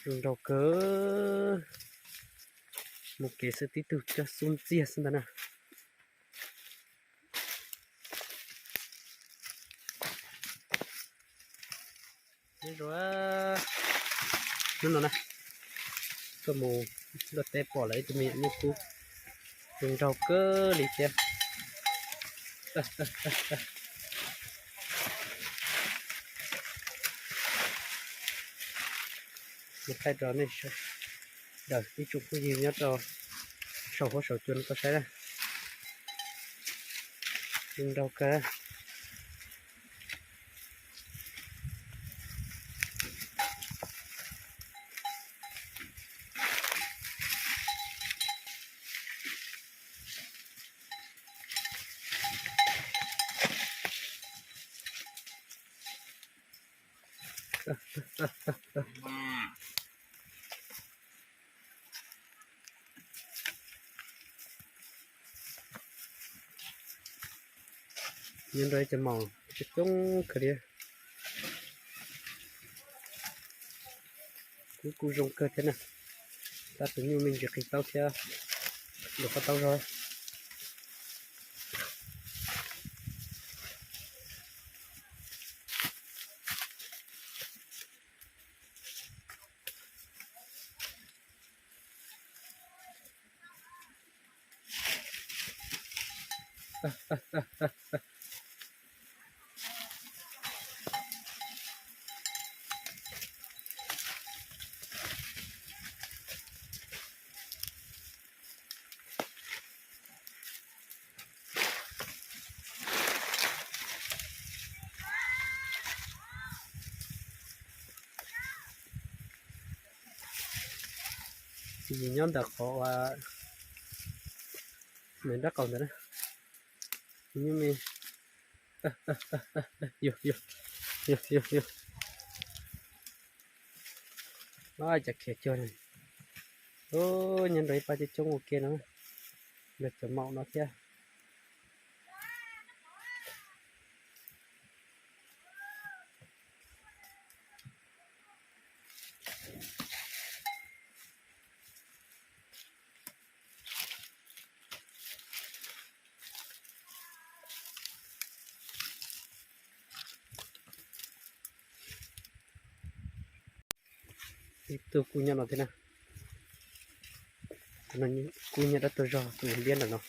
Zoo nraug kawg. Mus kev xwb tib tug cog xub ntxiag xwb ntag na. Nyob zoo, hnub no na, tuaj mus luaj teb pom lawv ib tug me nyuam nyuj kub zoo nraug kawg li thiab. Mus thaij rau nej sawv daws ib tsoom phooj ywg nyob rau saum huab saum cua no tau saib na. Zoo nraug kawg. Nyob nrog ib cov maum coob coob kawg li. Kuj kuj zoo kawg thiab na. Tab tus nyuj me ntsis qis taub thiab, lus qab taub zog. Yus nyob ntawm qhov uas nws nrab qaum ntawd na. Nyuj me, yog yog yog yog yog, cov khiav cuag, nyob nrog ib pab coob coob ua ke no, nrog cov maum no thiab. Ib tug kuj nyob no thiab na. Kuj nyob dab tuag zog tus liab ntawm no.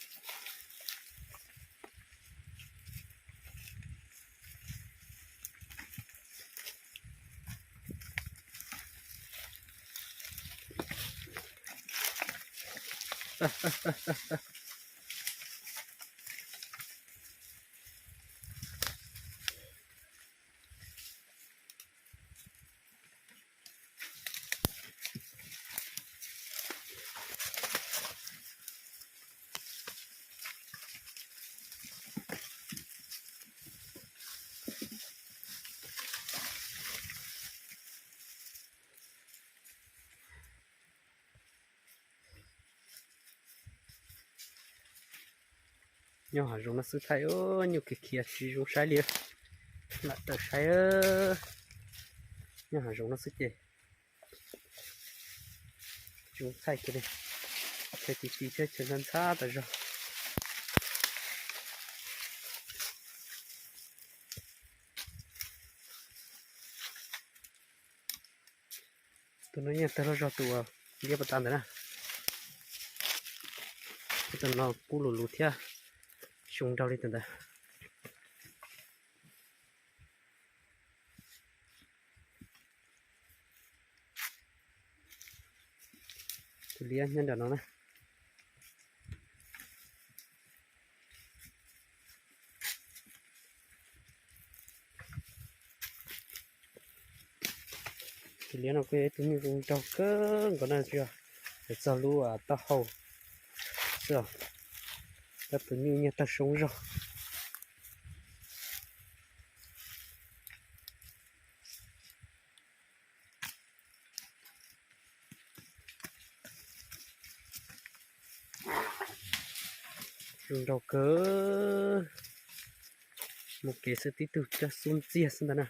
Nyob hav zoov no xwb thaij nyuj khiav khiav tsis zoo saib li. Lam tawm saib, nyob hav zoov no xwb ces tsis zoo thaij kiag li. Chaw ti ti thiab chaw ntxhab ntxhab tas zog. Tus no yeej tawg loj zog tus uas liab pas tas ntawd na. Tus no kub lus lus thiab, xyoo nraug li tus ntawd. Tus liab nyob nram no na. Tus liab no kuj yog ib tug nyuj zoo nraug kawg nkaus na, tsis yog txog lub taub hau xwb os, tab tus nyuj nyiag tawg soob zog. Zoo nraug kawg, mus kev xwb tib tug cog xub ntxiag xwb ntag na.